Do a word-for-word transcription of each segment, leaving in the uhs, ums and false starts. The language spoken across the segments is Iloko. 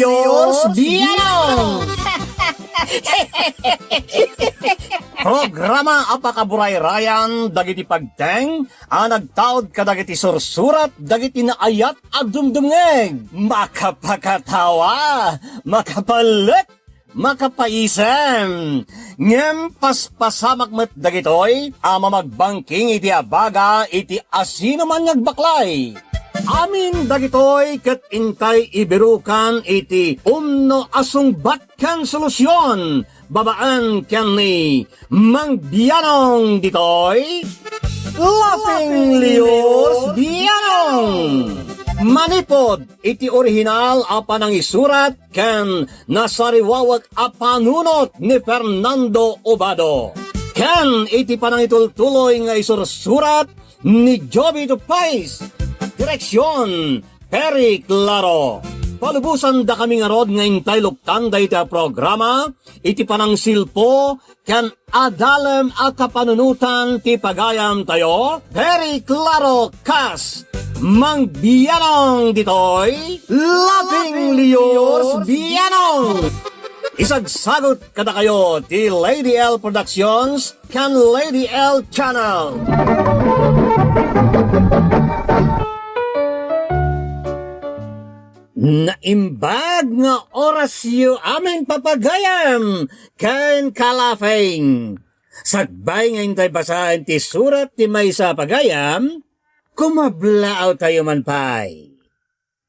Diyos biyanong! Programa a pakaburayrayan dagiti pagteng a nagtaud kadagiti sursurat dagiti naayat a dumdumngeg. Makapakatawa, makapalek, makapaisem. Ngem paspasamak met dagitoy a mamagbangking iti abaga iti asinoman nga agbaklay. Amin dagitoy ket intay ibirukan iti umno a sungbat ken solusion babaen ken ni Mang Bianong ditoy Laughing Leos Bianong. Manipod iti orihinal a panangisurat ken nasariwawek a panunot ni Fernando Obado, ken iti panangitultuloy nga isursurat ni Jovito Pais. Direksion, Perry Claro. Palubosan dakami ngarud nga intay luktan dayta a programa iti panangsilpo ken adalem a kapanunotan ti pagayam tayo, Perry Claro kas Mang Bianong ditoy, Laughing Leos Bianong. Isagsagut kadakayo ti Lady L Productions ken Lady L Channel. Naimbag nga orasyo amin papagayam ken kalafing. Sakbay nga intay basaen ti surat ti maysa a pagayam, kumablaaw tayo man pay.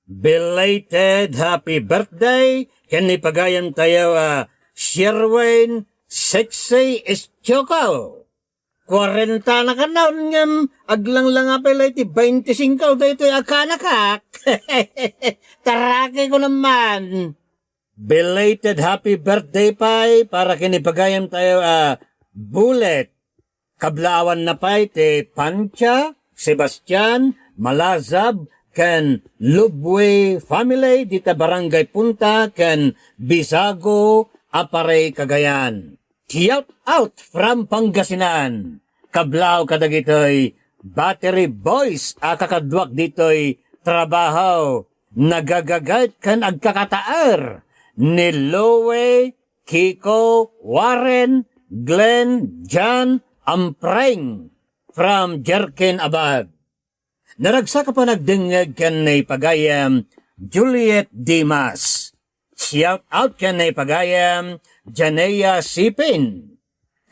Belated happy birthday ken ni pagayam tayo a Sherwin Sexy Estoco. Kwarenta na kanon ngem aglanglanga pay la iti baintisingko daytoy a kanakak. Taraki ko naman. Belated happy birthday pay para ken ni pagayam tayo a Bullet. Kablaawan na pay ti Pancha, Sebastian, Malazab, ken Lubwe family dita Barangay Punta ken Bisago a Paray, Cagayan. Shout out from Pangasinan. Kablaaw kadagitoy Battery Boys a kakaduak ditoy trabaho, nagagaget ken agkakataer ni Louie, Kiko, Warren, Glenn, John, Ampreng from Jerkin Abad. Naragsak a panagdengngeg ken ni pagayam Juliet Dimas. Shout out ken ni pagayam Janea Sipin.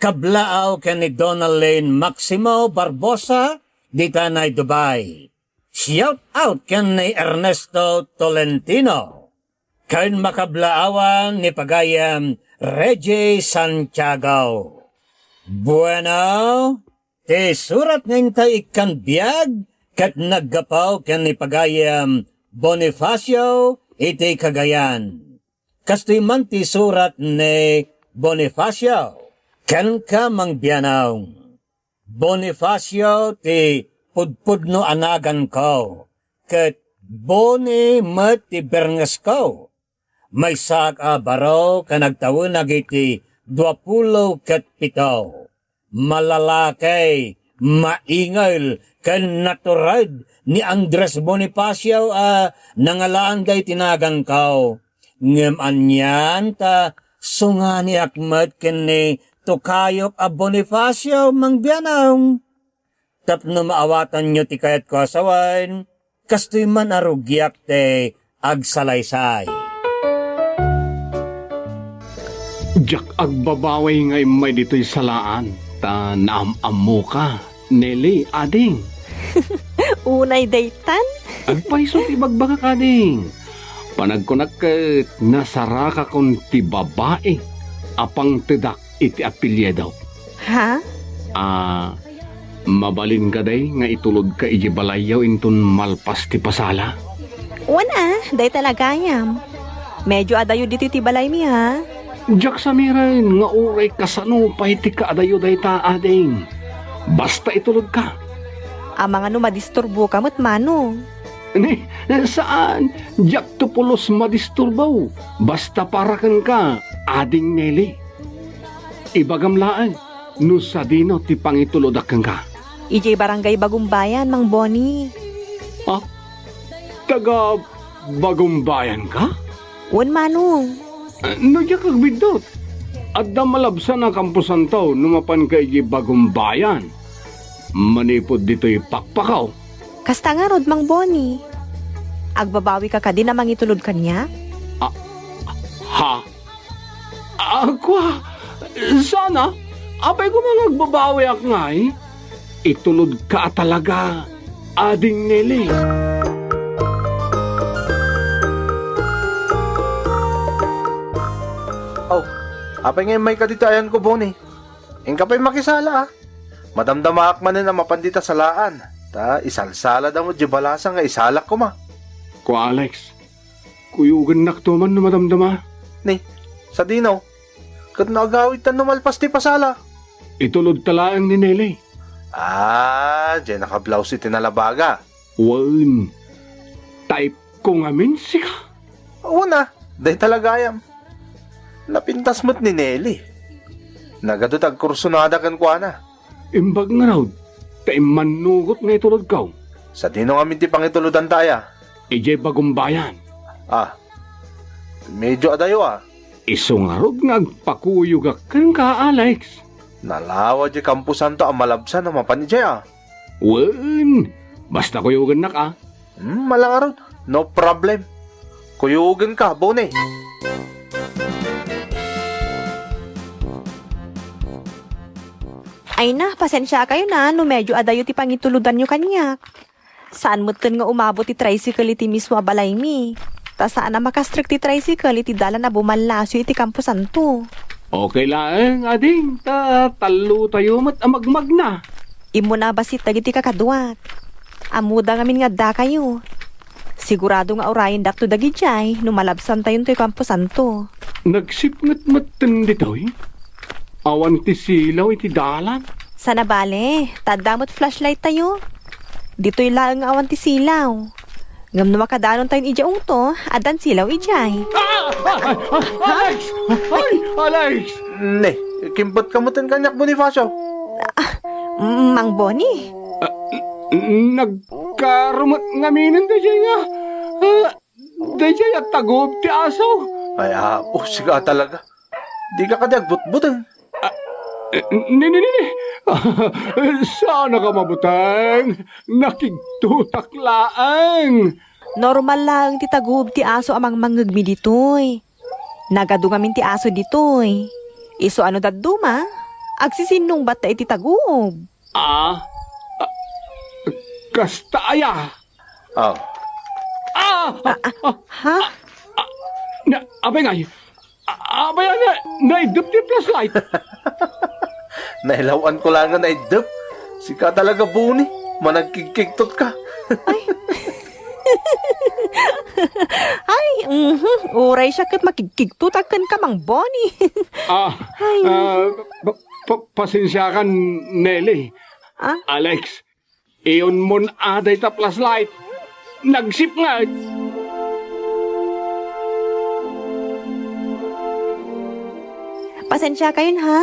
Kablaaw ken ni Donalyn Maximo Barbosa dita nay Dubai. Shout out ken ni Ernesto Tolentino. Ken makablaawan ni pagayam Reggie Santiago. Bueno, ti surat nga intay ikkan biag ket naggapu ken ni pagayam Bonifacio iti Cagayan. Kastoy man ti surat ni Bonifacio kenka, Mang Bianong. Bonifacio ti pudpudno a naganko, ket Boni met ti berngesko. Maysaak a baro ken agtawenak iti duapulo ket pito. Malalaki, maingel, ken natured ni Andres Bonifacio a nangalaanda iti naganko. Ngem anian ta sunganiak met ken ni tukayok a Bonifacio, Mang Bianong. Tapno maawatanyo ti kayatko a sawen, kastoy man a rugiak ti agsalaysay. Diak agbabawi nga immay ditoy salaan, ta naam-ammoka, Nelly, ading. Unay daytan? Agpayso ti ibagbagak, ading. Panagkunak ket nasarakakon ti babai a pangtedak iti apelyido. Ha? Ah, mabalin kadi nga itulodka idiay balayyo inton malpas ti pasala? Wen a, dayta la gayam. Medyo adayo ditoy ti balaymi, ha? Diak samiren nga uray kasano pay ti kaadayo dayta, ading. Basta itulodka. Amangan no madisturboka met, manong. Ni, saan, diakto pulos madisturbo. Basta para kenka, ading Nelly. Ibagam laeng no sadino ti pangitulodak kenka. Idiay Barangay Bagumbayan, Mang Boni. Ah, taga Bagumbayan ka? Wen, Manong. Ah, no diak agbiddut, adda malabsan a kamposanto no mapanka idiay Bagumbayan manipud ditoy pakpakaw. Kasta ngarud, Mang Boni. Agbabawika kadi a mangitulod kaniak? Ah, ha? Ah, kua, sana, apay koma nga agbabawiak ngay? Itulodka a talaga, Ading Nelly. Oh, apay nga immayka ditoy ayanko, Boni? Inka pay makisala, a. Madamdamaak manen a mapan dita salaan. Ta, isalsalada met diay balasang nga isalak koma. Kua, Alex, kuyogennakto man no madamdama. Ni, sadino? Ket no agawidtan no malpas ti pasala? Itulodta laeng ni Nelly. Ah, diay nakablaus iti nalabaga. Wen, type ko ngamin sika. Wen a, dayta la gayam. Napintas met ni Nelly. Nagadu ti agkursunada kenkuana. Imbag ngarud, ta immannugot nga itulodko. Sadino ngamin ti pangitulodanta aya? Idiay Bagumbayan. Ah, medyo adayo a. Isu ngarud nga agpakuyogak kenka, Alex. Nalawa diay kamposanto a malabsan a mapan idiay a. Wen, basta kuyogennak a. Hmm, ala ngarud. No problem. Kuyogenka, Boni. Ay na, pasensiakayon a no medyo adayo ti pangitulodanyo kaniak. Saan metten nga umabot ti tricycle iti mismo a balaymi. Ta saan a makastrek ti tricycle iti dalan a bumallasyo iti kamposanto. Okay laeng, ading, ta tallotayo met a magmagna. Immuna a bassit dagiti kakaduak. Ammoda ngamin nga addakayo. Sigurado nga urayendakto dagidiay no malabsantayon toy kamposanto. Nagsipnget metten ditoy? Awan ti silaw iti dalan. Saan a bale, ta adda met flashlight tayo. Ditoy laeng nga awan ti silaw. Ngem no makadanontayon idiay ungto, addan silaw idiay. Ah! Ah! Ah! Ah! Alex! Ay, Alex! Ne, kimbetka metten kaniak, Bonifacio. Ah, Mang Boni. Ah, n-, nagkarumet ngaminen daydiay nga, ah, daydiay a taguob ti aso. Ay, apo, sika talaga. Dika kadi agbutbuteng? Ah, ni, ni, ni, ni. Saanka mabuteng. Nakigtutak laeng. Normal laeng ti taguob ti aso a mangmangngegmi ditoy. Nagadu ngamin ti aso ditoy. Isu a no dadduma, agsisinnungbatta iti taguob. Ah, ah, kasta aya? Oh. Ah! Ah, ah, ha? Ah, na, apay ngay? Ah, apay a na, naiddep ti flashlight? Nailaw-anko laeng a naiddep. Sika talaga, Boni. Managkigkigtot ka. Ay. Ay, mhm. Uray siak ket makigkigtotak kenka, Mang Boni. Ah, ay, ah, pa, pa, pasensiakan, Nelly. Ah? Alex, iyonmon a dayta flashlight. Nagsipnget. Pasensiakayon, ha?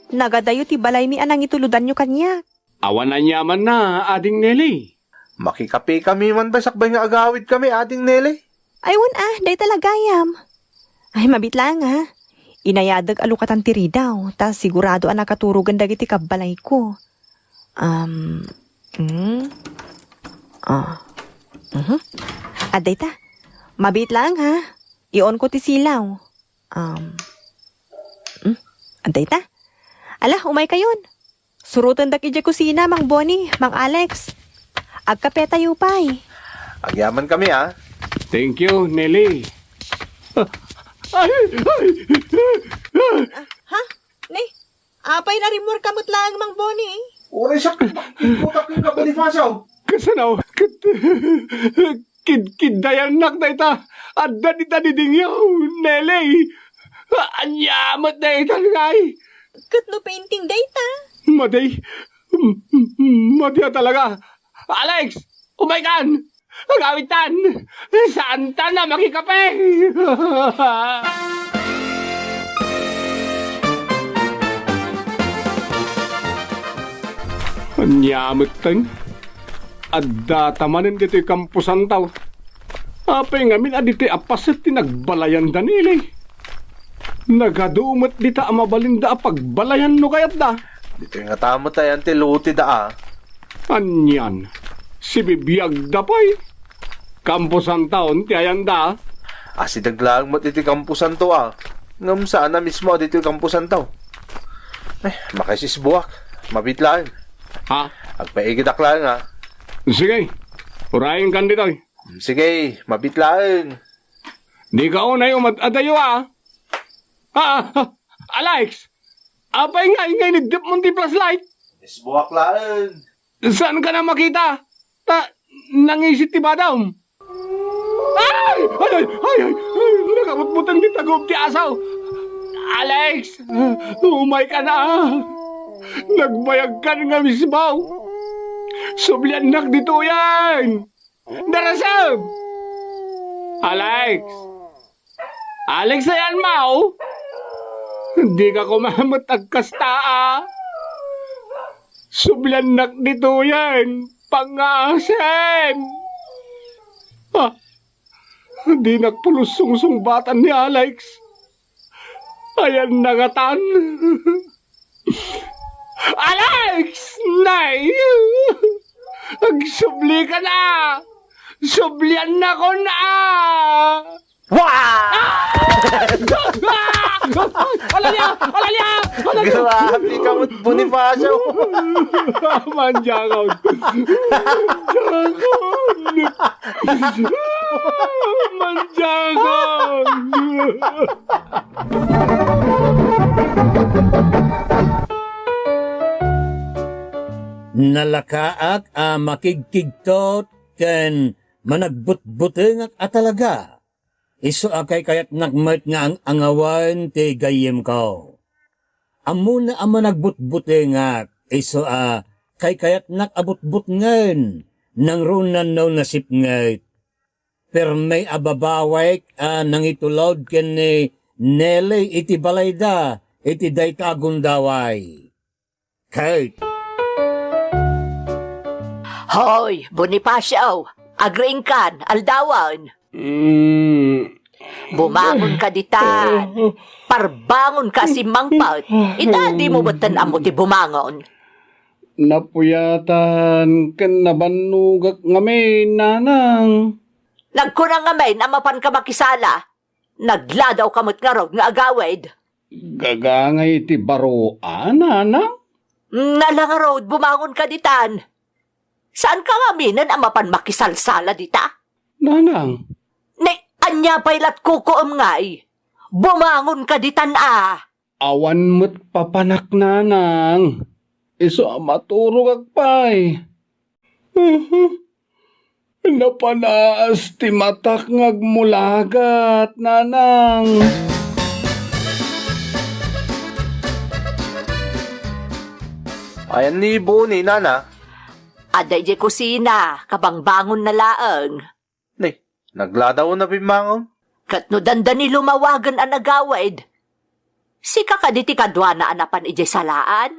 Nagadayo ti balaymi a nangitulodanyo kaniak. Awan aniamanna, Ading Nelly. Makikapekami man pay sakbay nga agawidkami, Ading Nelly. Ay, wen a, dayta la gayam. Ay, mabiit laeng, ha? Inayadek a lukatan ti ridaw, ta sigurado a nakaturogen dagiti kabbalayko. Um, mm. Ah. Mhm. Adda ita. Mabiit laeng, ha? Ionko ti silaw. Um, mm. Adda ita. Ala, umaykayon. Surotendak idiay kusina, Mang Boni, Mang Alex. Agkapetayo pay. Agyamankami, a. Thank you, Nelly. Ay, ay, ay. Ha? Ni? Apay narimmuarka met laeng, Mang Boni? Uray siak, imputak kenka, Bonifacio. Kasano? Kid-, kid-, kiddayannak dayta. Adda dita didingyo, Nelly. Ania met dayta ngay? Ket no painting dayta? Madi. M-, m-, madi a talaga. Alex, umaykan! Agawidtan! Saantan a makikape! Ania metten? Addata manen ditoy kamposanto. Apay ngamin a ditoy a paset ti nagbalayanda ni Eli? Nagadu met dita a mabalinda a pagbalayan no kayatda. Ditoy ngata met ayan ti lotida a. Anian, sibibiagda pay. Kamposanto ti ayanda. Asideg laeng met iti kamposanto a. Ngem saan a mismo a ditoy kamposanto. Eh, makaisisbuak. Mabit laeng. Ha? Agpaigitak laeng a. Sige, urayenkan ditoy. Sige, mabit laeng. Dika unay umad-adayo a. Ah, ah, ah, Alex! Apay nga, nga iniddep mon ti flashlight? Isbuak laeng. Saan ka na makita? Ta, nangisit ti badam. Ay! Ay, ay, ay, ay, ay, nakabutbuteng ti tagob ti asaw. Alex! Umay ka na. Nagbayag ka nga misbaw. Subliannak ditoyen. Darasem! Alex! Alex, ayan mo? Di ka kumamat agkasta a. Subliannak ditoyen. Pangasim! Ah, dinak pulos sungsungbatan ni Alex. Ayan nangatan. Alex! Nay! Agsubli ka na! Subliannakon a! Wa! Ah! Ala niya! Ala niya! Ala niya! Grabe ka met, Bonifacio! Manjakon! Manjakon! Manjakon! Nalakaak a makigkigtot ken managbutbutengak a talaga. Isu a kaykayatnak met nga ang-angawen ti gayyemko. Ammona a managbutbutengak, isu a kaykayatnak a butbutngen, nangruna no nasipnget. Permi a babawek a nangitulod ken ni Nelly iti balayda iti dayta a gundaway. Kate. Hoy, Bonifacio, agriingkan, aldawen. Mm. Bumangon ka ditan. Parbangon ka simmangpet. Ita, di mo metten ammo ti bumangon. Napuyatan ken nabannogak ngamin, nanang. Nagkuna ngamin a mapan ka makisala. Nagladaw ka met ngarud nga agawid. Gagangay ti baro a, nanang? Nala ngarud, bumangon ka ditan. Saan ka ngaminen a mapan makisalsala dita? Nanang. Ni, ania pay lat kukuem ngay? Bumangon ka ditan a. Awan met papanak, nanang. Isu a maturogak pay. Napanaas ti matak nga agmulagat, nanang. Ayan ni Boni, nana? Adda idiay kusina, kabangbangonna laeng. Ni, nagladaw na bimmangon? Ket no dandani lumawagen a nagawid, sika kadi ti kaduana a napan idiay salaan?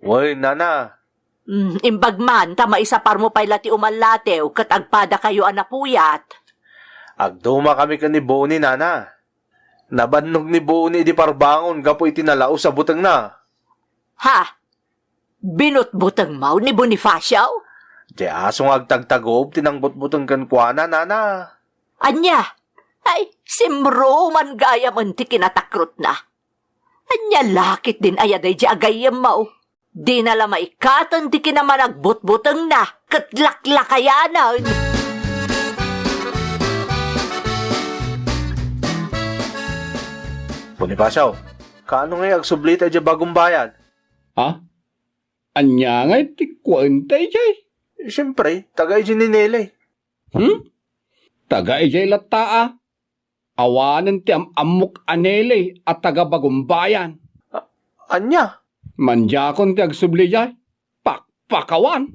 Wen, nana. Mm, imbag man ta maisaparmo pay la ti umallatew ket agpadakayo a napuyat. Agdumakami ken ni Boni, nana. Nabannog ni Boni idi parbangon gapu iti nalaus a butengna. Ha? Binutbutengmo ni Bonifacio? Diay aso nga agtagtagob ti nangbutbuteng kenkuana, nana. Ania? Ay, simruman gayam ti kinatakrotna. Ania la ketdin aya daydiay a gayyemmo? Dina la maikaten ti kinamanagbutbutengna ket laklakayanen. Bonifacio, kaano ngay agsubli ta idiay Bagumbayan? Ha? Ania ngay ti kuenta idiay? Siempre, taga idiay ni Nelly. Hmm? Taga idiay latta a. Awanen ti am-ammok a Nelly a taga Bagumbayan. A-, ania? Mandiakon ti agsubli idiay. Pakpakawan.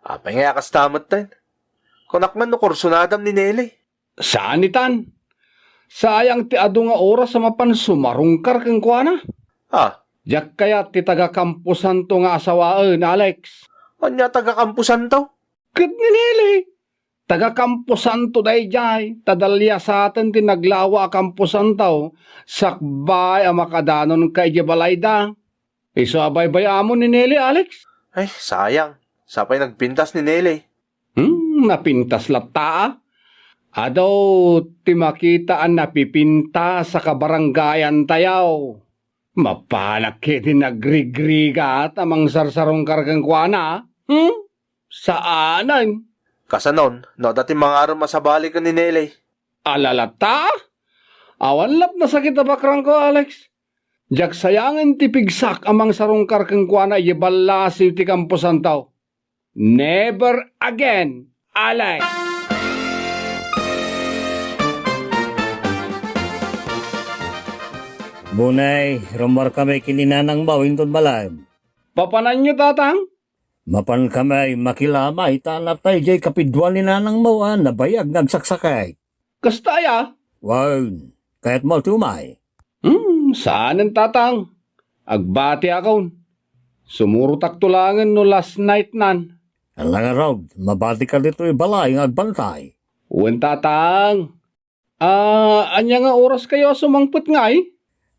Apay nga kasta metten? Kunak man no kursunadam ni Nelly. Saan itan? Sayang ti adu nga oras a mapan sumarungkar kenkuana. Ah. Diak kayat ti taga Camposanto nga asawaen, Alex. Ania taga Camposanto? Ket ni Nelly. Taga-Camposanto daydiay, ta daliasaten ti naglawa a kamposanto, sakbay a makadanonka idiay balayda. Isu a baybay-amon ni Nelly, Alex. Ay, sayang. Sapay nagpintas ni Nelly. Hmm, napintas latta, a. Adu ti makita a napipintas a kabaranggayantayo. Mapanak ketdi nagrigrigat a mangsarsarungkar kenkuana, a. Hmm? Saanen. Kasanon, no adda ti mangarem a sabali ken ni Nelly? Ala latta? Awan lat nasakit a bakrangko, Alex. Diak sayangen ti pigsak a mangsarungkar kenkuana idiay ballasiw ti kamposanto. Never again, Alex! Bunay, rummuarkami ken ni Nanangmo inton balay. Papananyo, Tatang? Mapankami makilamay ta natay diay kapidua ni Nanangmo a nabayag nga agsaksakit. Kasta aya? Wen, kayatmo ti umay? Hmm, saanen, Tatang. Agbatiakon. Sumurotakto laengen no last night-nan. Ala ngarud, mabatika ditoy balay nga agbantay. Wen, Tatang. Ah, ania nga oraskayo a sumangpet ngay?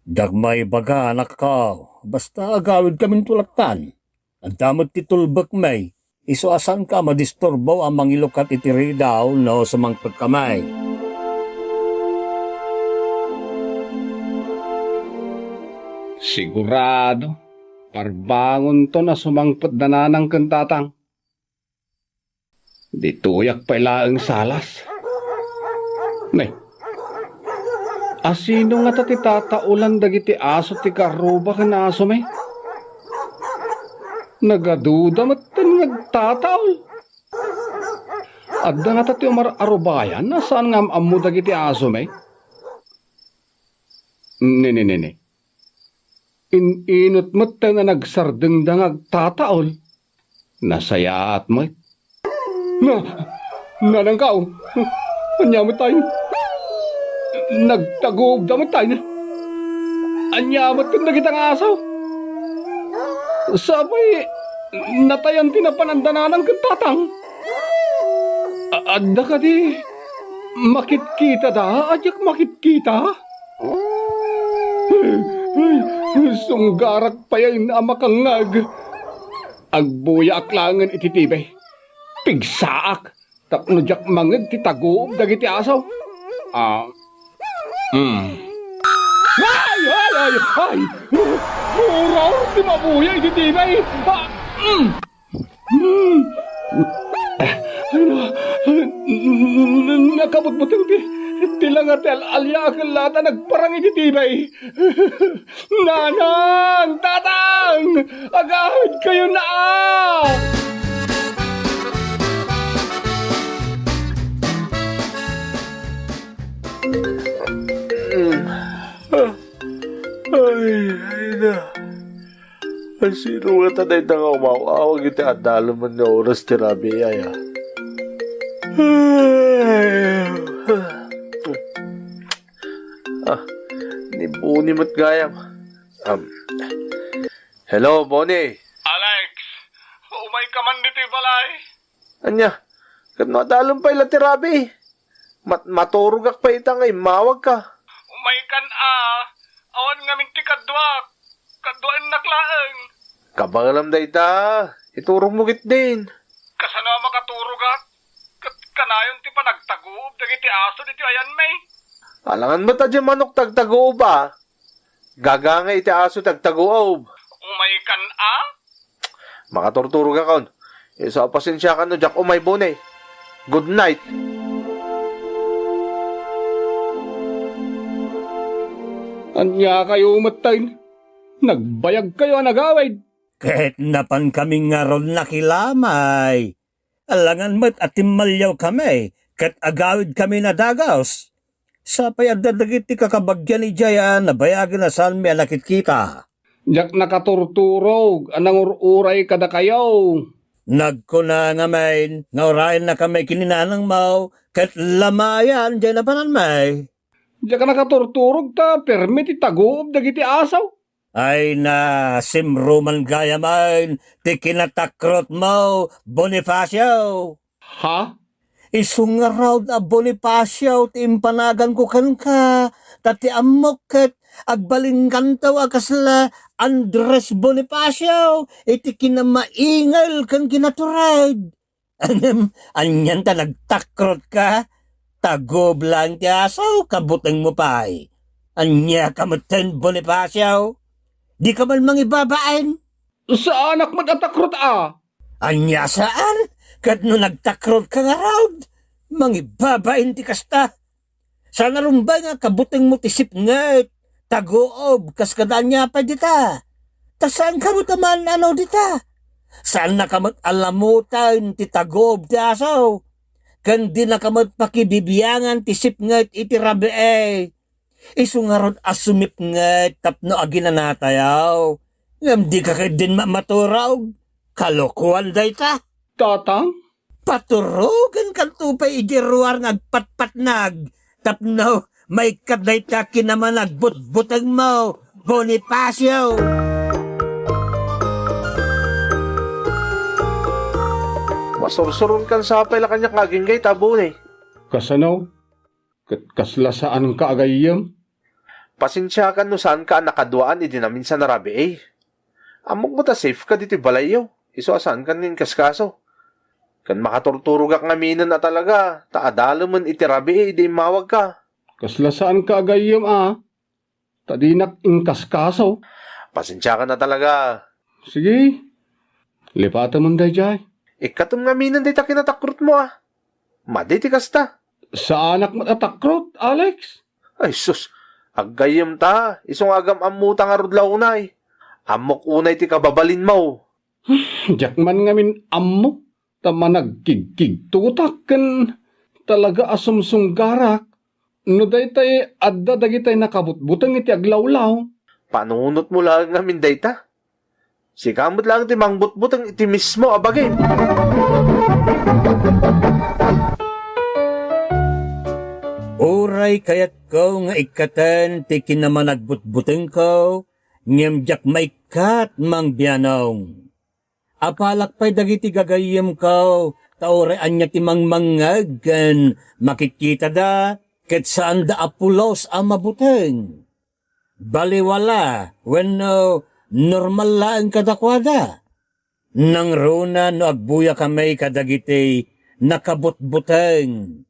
Diak maibaga, anakko. Basta agawidkaminto lattan. Adda met ti tulbekmi. Isu a saanka a madisturbo a mangilukat iti ridaw no sumangpetkami. Sigurado, parbangonton a sumangpet da Nanang ken Tatang. Ditoyak pay laeng salas. Nay, asino ngata ti tataolan dagiti aso ti karruba ken asomi? Nagaduda metten nga agtataol. Adda ngata ti umar-arubayan a saan nga am-ammo dagiti asomi? Ne, ne, ne, ne. In-inot metten a nagsardengda nga agtataol. Nasayaat met. Na, nanangkaw. Ania met tayo? Nagtaguobda met tayo. Ania met ken dagita nga aso? Sapay, natayan ti napananda Nanang ken Tatang. A-, adda kadi makitkita da? Adiak makitkita? Ay, sunggarak payen a makangngeg. Agbuyaak laengen iti T V. Pigsaak tapno diak mangngeg ti taguob dagiti aso. Ah, hmm. Ay, ay, ay, ay! Puro ti mabuya iti T V! Ah, hmm. Hmm. Ay, na-, nakabutbuteng ti, ti langa ti al-alia ken lata nagparang iti T V. Nanang! Tatang! Agawidkayo na! Ay, ay na. Ay, sino ngata dayta nga umaw-awag iti adalem nga oras ti rabii, aya? Ay. Ah, ni Boni met gayam. Um, hello, Boni. Alex, umay ka man ditoy balay? Ania, ket no adalem pay la ti rabii? Mat-, maturogak pay ita nga immawagka. Umaykan a, awan ngamin ti kaduak. Kaduaennak laeng. Kabaelam dayta, iturogmo ketdin. Kasano a makaturogak? Ket kanayon ti panagtaguob dagiti aso ditoy ayanmi. Alangan met a diay manok ti agtaguob a. Gagangay iti aso ti agtaguob. Umaykan a? Makaturturogakon. Isu a pasensiakan no diak umay, Boni. Good night. Ania kayo metten? Nagbayag kayo a nagawid. Ket napan kami ngarud nakilamay. Alangan met a timmaliawkami ket agawidkami a dagus. Sapay adda dagiti kakabagian idiay a nabayagen a saanmi a nakitkita. Diak nakaturturog a nangur-uray kadakayo. Nagkuna ngamin nga urayennakami ken ni nanangmo ket lamayan diay napananmi. Diak nakaturturog ta permi ti taguob dagiti aso. Ay na, simruman gayam ti kinatakrotmo, Bonifacio! Ha? Isu ngarud a Bonifacio ti impanaganko kenka, ta ti ammok ket agbalinkanto a kasla Andres Bonifacio iti kinamaingel ken kinatured. Ngem, anian ta nagtakrotka? Tagob laeng ti asaw, kabutengmo pay. Ania ka metten, Bonifacio? Di ka man mangibabain? Saanak met a takrot a. Ania saan? Ket no nagtakrotka ngarud, mangibabain ti kasta. Saan a rumbeng a kabutengmo ti sipnget, taguob, kas kada ania pay dita. Ta saanka met a maan-ano dita. Saannaka met a lamoten ti taguob ti asaw. Ken dinaka met pakibibiangan ti sipnget iti rabii. Isu ngarud a sumipnget tapno aginanatayo. Ngem dika ketdin ma-, maturog. Kalokoan dayta. Tatang? Paturogenkanto pay idiay ruar nga agpatpatnag tapno maikkat dayta kinamanagbutbutengmo, Bonifacio. Masursuronkan sa pay la kaniak nga agingga ita, Boni. Kasano? Ket kasla saanka a gayyem? Pasensiakan no saanka a nakaduaan idi naminsan a rabii. Ammok met a safeka ditoy balayyo, isu a saankan nga inkaskaso. Ken makaturturogak ngaminen a talaga, ta adalemen iti rabii idi immawagka. Kasla saanka a gayyem a, ta dinak inkaskaso. Pasensiakan a talaga. Sige, lipatemon daydiay. Ikkatem ngaminen dayta kinatakrotmo a. Madi ti kasta. Saanak met a takrot, Alex. Ay sus, aggayyem ta, isu nga agam-ammota ngarud la unay. Ammok unay ti kababalinmo. Diak man ngamin ammo, ta managkigkigtotak ken talaga a sumsunggarak. No daytay adda dagitay nakabutbuteng iti aglawlaw. Panunotmo laeng ngamin dayta. Sika met laeng ti mangbutbuteng iti mismo a bagim. Uray kayatko nga ikkaten ti kinamanagbutbutengko, ngem diak maikkat, Mang Bianong. Apalak pay dagiti gagayyemko, ta uray ania ti mangmangngeg ken makikkitada, ket saanda a pulos a mabuteng. Baliwala wenno normal laeng kadakuada. Nangruna no agbuyakami kadagiti nakabutbuteng.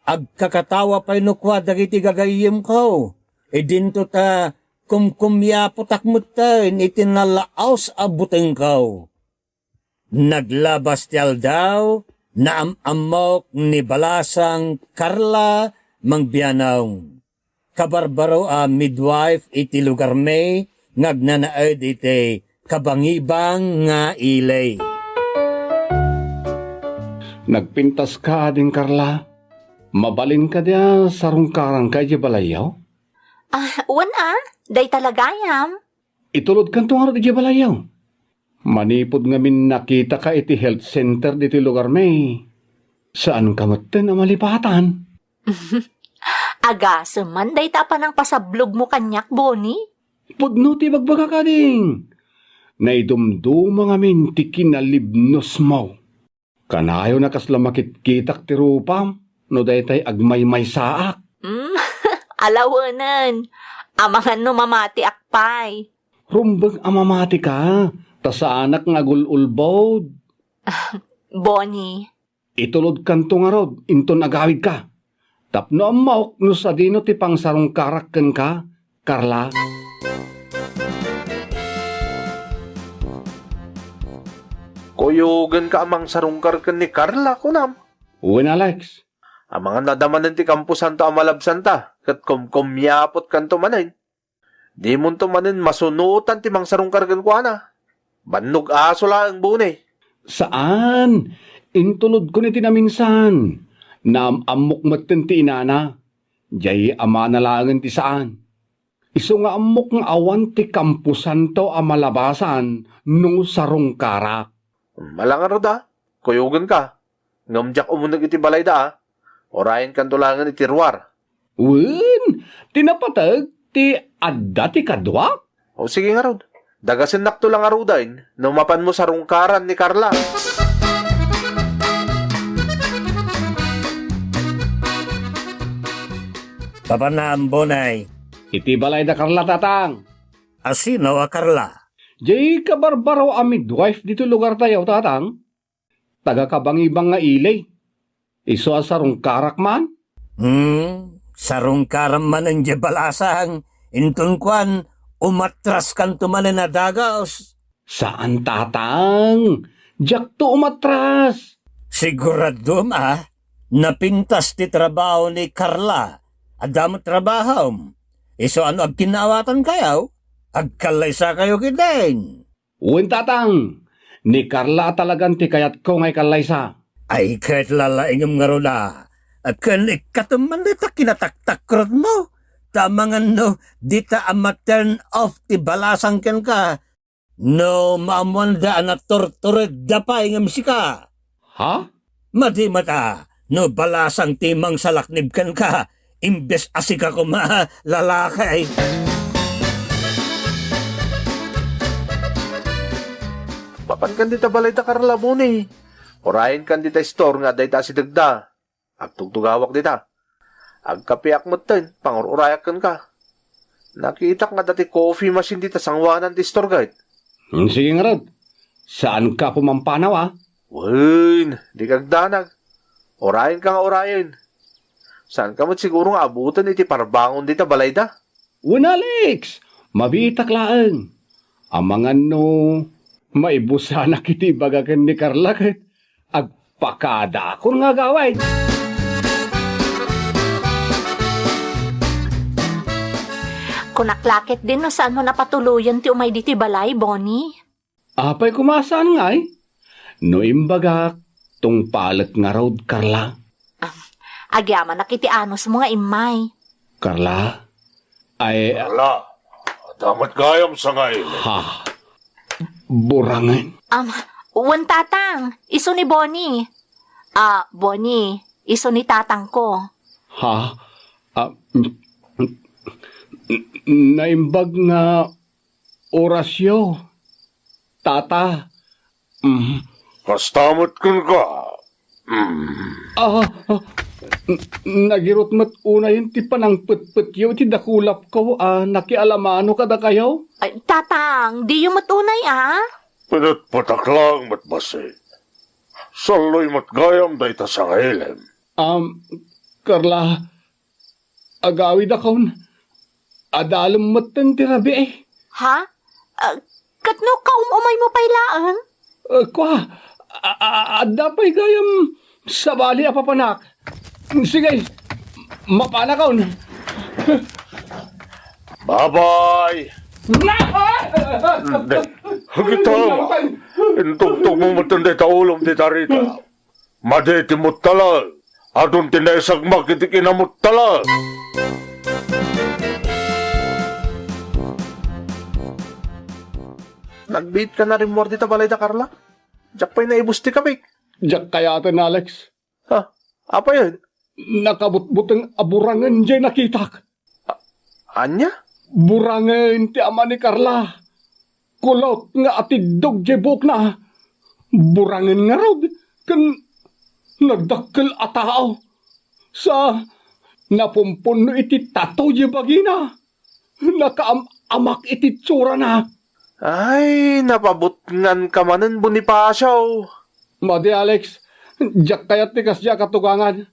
Agkakatawa pay no kua dagiti gagayyemko, idinto ta kumkumiapotak metten iti nalaos a butengko. Naglabas ti aldaw, naam-ammok ni Balasang Carla Mangbianong, kabarbaro a midwife iti lugarmi nga agnanaed iti kabangibang nga ili. Nagpintas ka, Ading Carla. Mabalin ka dia sarungkaranka idiay balayyo? Ah, wen a, dayta la gayam. Itulodkanto ngarud idiay balayyo. Manipud ngamin nakitaka iti health center ditoy lugarmi, saanka metten a malipatan. Agasem man dayta a panangpasablogmo kaniak, Boni. Pudno ti ibagbagak, ading. Naidumduma ngamin ti kinalibnosmo. Kanayon a kasla makitkitak ti rupam no daytay agmaymaysaak. Mm, alawenen. Amangan no mamatiak pay. Rumbeng a mamatika, ta saanak nga agul-ulbod. Boni. Itulodkanto ngarud inton agawidka. Tapno ammok no sadino ti pangsarungkarak kenka, Carla. Kuyogenka a mangsarungkar ken ni Carla, kunam? Wen, Alex. Amangan no adda manen ti kamposanto a malabsanta, ket kumkumiapotkanto manen. Dimonto manen masunotan ti mangsarungkar kenkuana. Bannog aso laeng, Boni. Saan. Intulodkon iti naminsan. Naam-ammok metten ti inana. Diay amana laengen ti saan. Isu nga ammok nga awan ti kamposanto a malabasan no sarungkarak. Ala ngarud a, kuyogenka. Ngem diak umuneg iti balayda a. Urayenkanto laengen iti ruar. Wen, ti napateg ti adda ti kaduak? O, sige ngarud. Dagasennakto la ngaruden no mapanmo sarungkaran ni Carla. Apanam, Bonay. Iti balay da Carla, Tatang. Asino a Carla? Jay kabarbaro a midwife dito lugar tayo, Tatang. Taga Kabangibang nga ili. Isu a sarungkarak man? Hmm, sarungkaram manen jay balasang, inton kuan, umatras kanto manen a dagus. Saan, Tatang. Diakto umatras. Siguradom a napintas ti trabaho ni Carla. Adda met trabahom. Isu a no agkinnaawatan kayo, agkallaysa kayo ketdin. Wen, Tatang. Ni Carla a talagan ti kayatko nga ikallaysa. Ay, ket lalaingem ngarud a. Ken ikkatem man dita kinataktakrotmo. Ta amangan no dita a ma-turn off ti balasang kenka. No maammoanda a naturturedda pay ngem sika. Ha? Madi met a, no balasang ti mangsalaknib kenka, imbes a sika koma, lalaki. Mapankan dita balay da Carla, Boni. Urayenkan dita store nga adda ita asidegda. Agtugtugawak dita. Agkapeak metten, pangur-urayak kenka. Nakitak nga adda ti coffee machine dita sangoanan ti store, ket. Hmm, sige ngarud. Saanka pumampanaw, a? Wen, dika agdanag. Urayenka nga urayen. Saanka met siguro nga abuten iti parbangon dita balayda? Wen, Alex, mabiitak laeng. Amangan no maibusanak iti ibaga ken ni Carla ket agpakadaakon nga agawid. Kunak la ketdin no saanmo napatuloyen ti umay ditoy balay, Bonnie. Apay koma saan ngay? No imbagak, tungpalek ngarud, Carla. Agyamanak iti anusmo nga immay. Carla? Ay, Carla, adda met gayam sangaili. Ha? Burangen? Um, wen, Tatang, isu ni Bonnie. Ah, Bonnie, isu ni tatangko. Ha? Ah, n-, n-, naimbag nga orasyo, Tata. Mm. Kasta met kenka. Mm. Ah, ah, n-, nagirut met unayen ti panangpetpetyo iti dakulapko a nakialamano kadakayo? Ay, Tatang, diyo met unay, a? Pinetpetak laeng met bassit. Salloy met gayam dayta sangailim. Um, Carla, agawidakon. Adalem metten ti rabii. Ha? Ah, ket no kaum-umaymo pay laeng? Ah, kua, a-, a-, adda pay gayam sabali a papanak. Sige, mapanakon. Bye-bye! Hindi. Kita mo. Intugtog mo metten dayta ulom ti tarita. Madi ti muttala. Adun ti naisagmak iti kinamuttala. Nagbiit ka na rimmuar dita balay da Carla? Diak pay naibus ti kabik. Diak kayaten, Alex. Ha? Apayen? Nakabutbuteng a burangen jay nakitak. A-, ania? Burangen ti ama ni Carla. Kulot nga atiddog jay buokna. Burangen ngarud ken nagdakkel a tao. Sa napumpunno iti tato jay bagina. Nakaam-amak iti itsurana. Ay, napabutnganka manen, Bonifacio. Madi, Alex, diak kayat ti kasdiay a katugangan.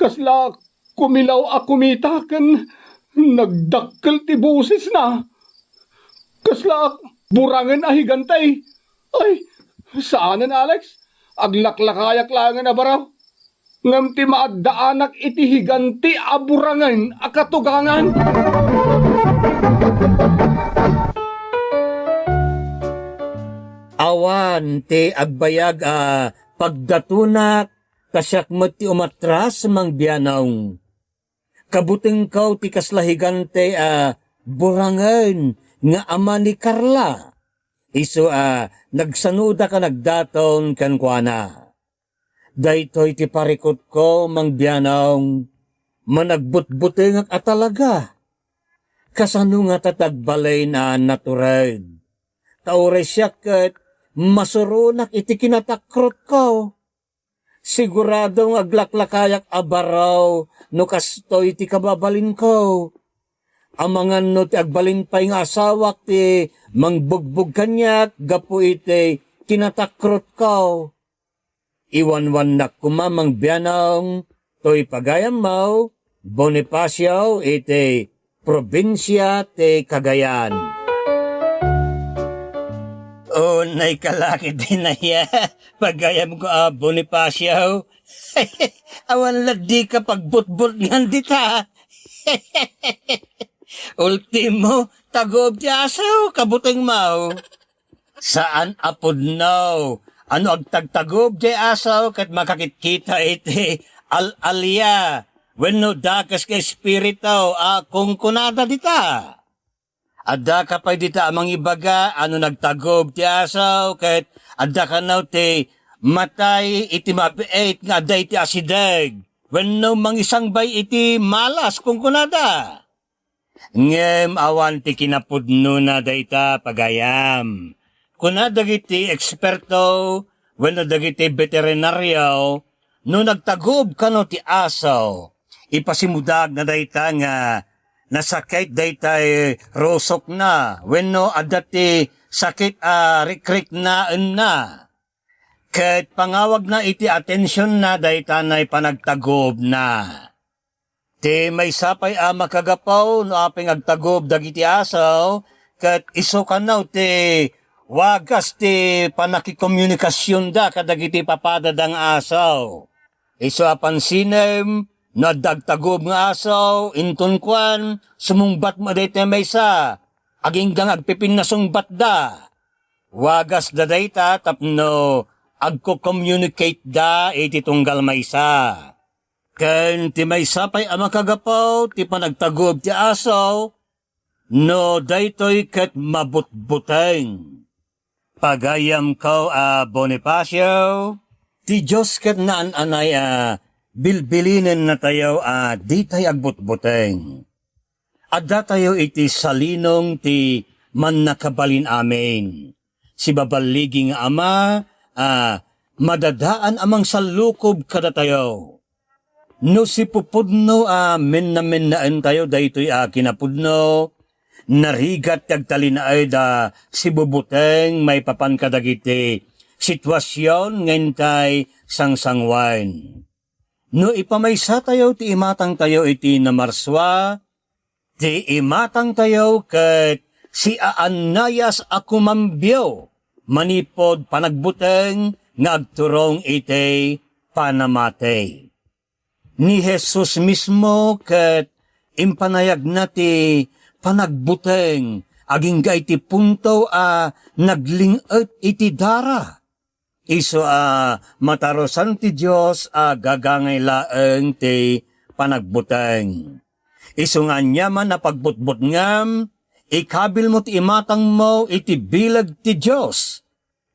Kasla kumilaw a kumita ken nagdakkel ti bosesna. Kasla burangen a higante. Ay, saanen, Alex. Aglaklakayak laengen a baro. Ngem ti maaddaanak iti higante a burangen a katugangan. Awan ti agbayag a pagdatonak, kasiak met ti umatras, Mang Bianong. Kabutengko ti kasla higante a burangen nga ama ni Carla, isu a nagsanudak a nagdaton kenkuana. Daytoy ti parikutko, Mang Bianong, managbutbutengak a talaga. Kasano ngata ti agbalin a natured? Ta uray siak ket masuronak iti kinatakrotko. Sigurado nga aglaklakayak a baro no kastoy ti kababalinko. Amangan no ti agbalin pay nga asawak ti mangbugbog kaniak gapu iti kinatakrotko. Iwanwannak koma mangbianong toy pagayammo, Bonifacio, iti probinsia ti Cagayan. Unay ka la ket dinaya, pagayamko a Bonifacio. Awan la dika pagbutbutngan dita. Ultimo, tagob ti aso, kabutengmo. Saan a pudno a no agtagtagob ti aso ket makakitkita iti al-alia wenno dakes nga espiritu a kunkunada dita. Addaka pay dita a mangibaga a no nagtagob ti aso ket adda kano ti matay iti mabiit nga adda iti asideg wenno mangisangbay iti malas kunkunada. Ngem awan ti kinapudnona dayta, pagayam. Kuna dagiti eksperto wenno dagiti beterinario, no nagtagob kano ti aso, ipasimudagna dayta nga nasakit daytay rusokna wenno adda ti sakit a rikriknaenna. Ket pangawagna iti atensionna daytanay panagtagobna. Ti maysa pay a makagapu no apay nga agtagob dagiti aso, ket isu kano ti wagas ti pannakikomunikasionda kadagiti papadada nga aso. Isu a pansinem, no adda agtagob nga aso, inton kuan, sumungbat met daytoy maysa, agingga nga agpipinnasungbatda. Wagasda dayta tapno agko-communicateda iti tunggal maysa. Ken ti maysa pay a makagapu ti panagtagob ti aso, no daytoy ket mabutbuteng. Pagayamko a Bonifacio, ti Dios ket naan-anay a bilbilinennatayo a ditay agbutbuteng. Addatayo iti salinong ti Mannakabalin-amin. Sibaballigi nga Ama a madadaan a mangsallukob kadatayo. No sipupudno a mennamennaentayo daytoy a kinapudno, narigat ti agtalinaed a sibubuteng maipapan kadagiti situasion nga intay sangsangoen. No ipamaysatayo ti imatangtayo iti namarsua, ti imatangtayo ket siaannayas a kumambio manipud panagbuteng nga agturong iti panamati. Ni Jesus mismo ket impanayagna ti panagbuteng agingga iti punto a nagling-et iti dara. Isu a matarusan ti Dios a gagangay laeng ti panagbuteng. Isu nga aniaman a pagbutbutngam, ikabilmo ti imatangmo iti bileg ti Dios,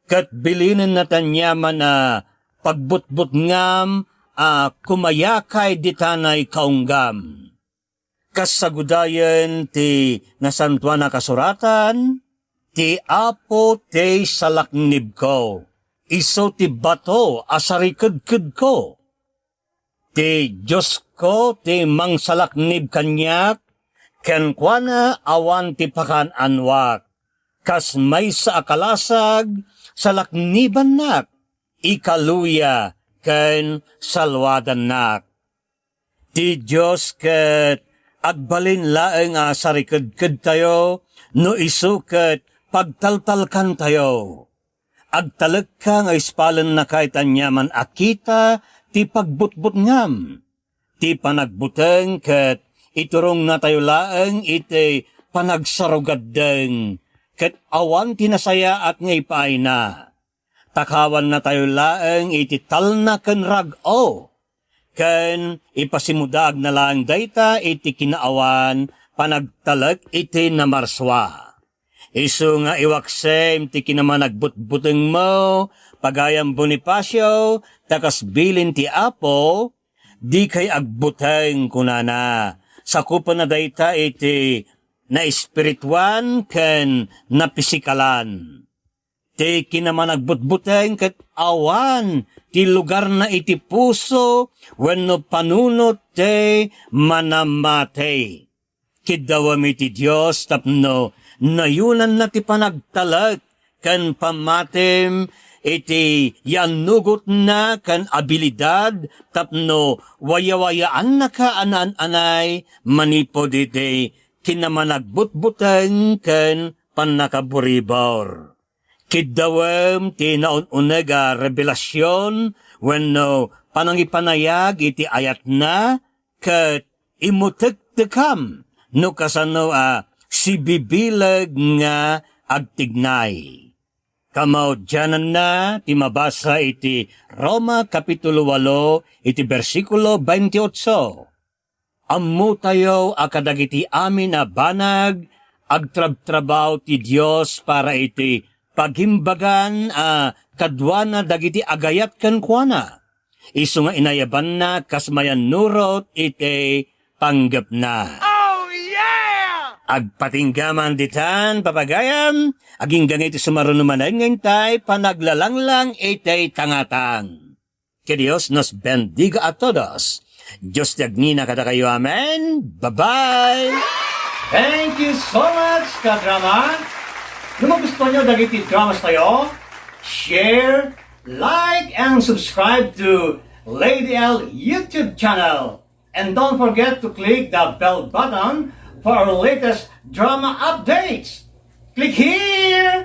ket bilinennata aniaman a pagbutbutngam a kumayakay ditanay kaunggam. Kas sagudayen ti Nasantoan a Kasuratan, "Ti Apo ti salaknibko, isu ti bato a sarikedkedko. Ti Diosko ti mangsalaknib kaniak, kenkuana awan ti pakaan-anuak. Kas maysa a kalasag, salaknibannak, ikaluya ken saluadannak." Ti Dios ket agbalin laeng a sarikedkedtayo no isu ket pagtaltalkantayo. Agtalekka nga ispalennaka iti aniaman a kita ti pagbutbutngam. Ti panagbuteng ket iturongnatayo laeng iti panagsarugaddeng ket awan ti nasayaat nga ipaayna. Takawannatayo laeng iti talna ken rag-o, ken ipasimudagna laeng dayta iti kinaawan panagtalek iti namarsua. Isu nga iwaksem ti kinamanagbutbutengmo, pagayam Bonifacio, ta kas bilin ti Apo, "Dikay agbuteng," kunana. Sakupenna dayta iti naespirituan ken napisikalan. ti kinamanagbutbuteng ket awan ti lugarna iti puso wenno panunot ti manamati. Kiddawem iti Dios tapno nayunanna ti panagtalek ken pammatim iti yannugotna ken abilidad tapno wayawayaannaka a naan-anay manipud iti kinamanagbutbuteng ken pannakaburibor. Kiddawem ti naun-uneg a rebelasion wenno panangipanayag iti ayatna ket imutektekam no kasano a sibibileg nga agtignay. Kamaudiananna ti mabasa iti Roma Kapitulo walo iti bersikulo twenty-eight. Ammotayo a kadagiti amin a banag, agtrabtrabaho ti Dios para iti pagimbagan a kaduana dagiti agayat kenkuana. Isu nga inayabanna kas mayannurot iti panggepna. Oh, yeah! Agpatingga man ditan, papagayam, agingga nga iti sumaruno manen nga intay panaglalanglang iti tangatang. Que Dios nos bendiga a todos. Dios ti agnina kadakayo. Amen. Bye-bye. Thank you so much, kadrama. No magustuhan nyo dagiti dramas tayo, share, like, and subscribe to Lady L YouTube channel. And don't forget to click the bell button for our latest drama updates. Click here!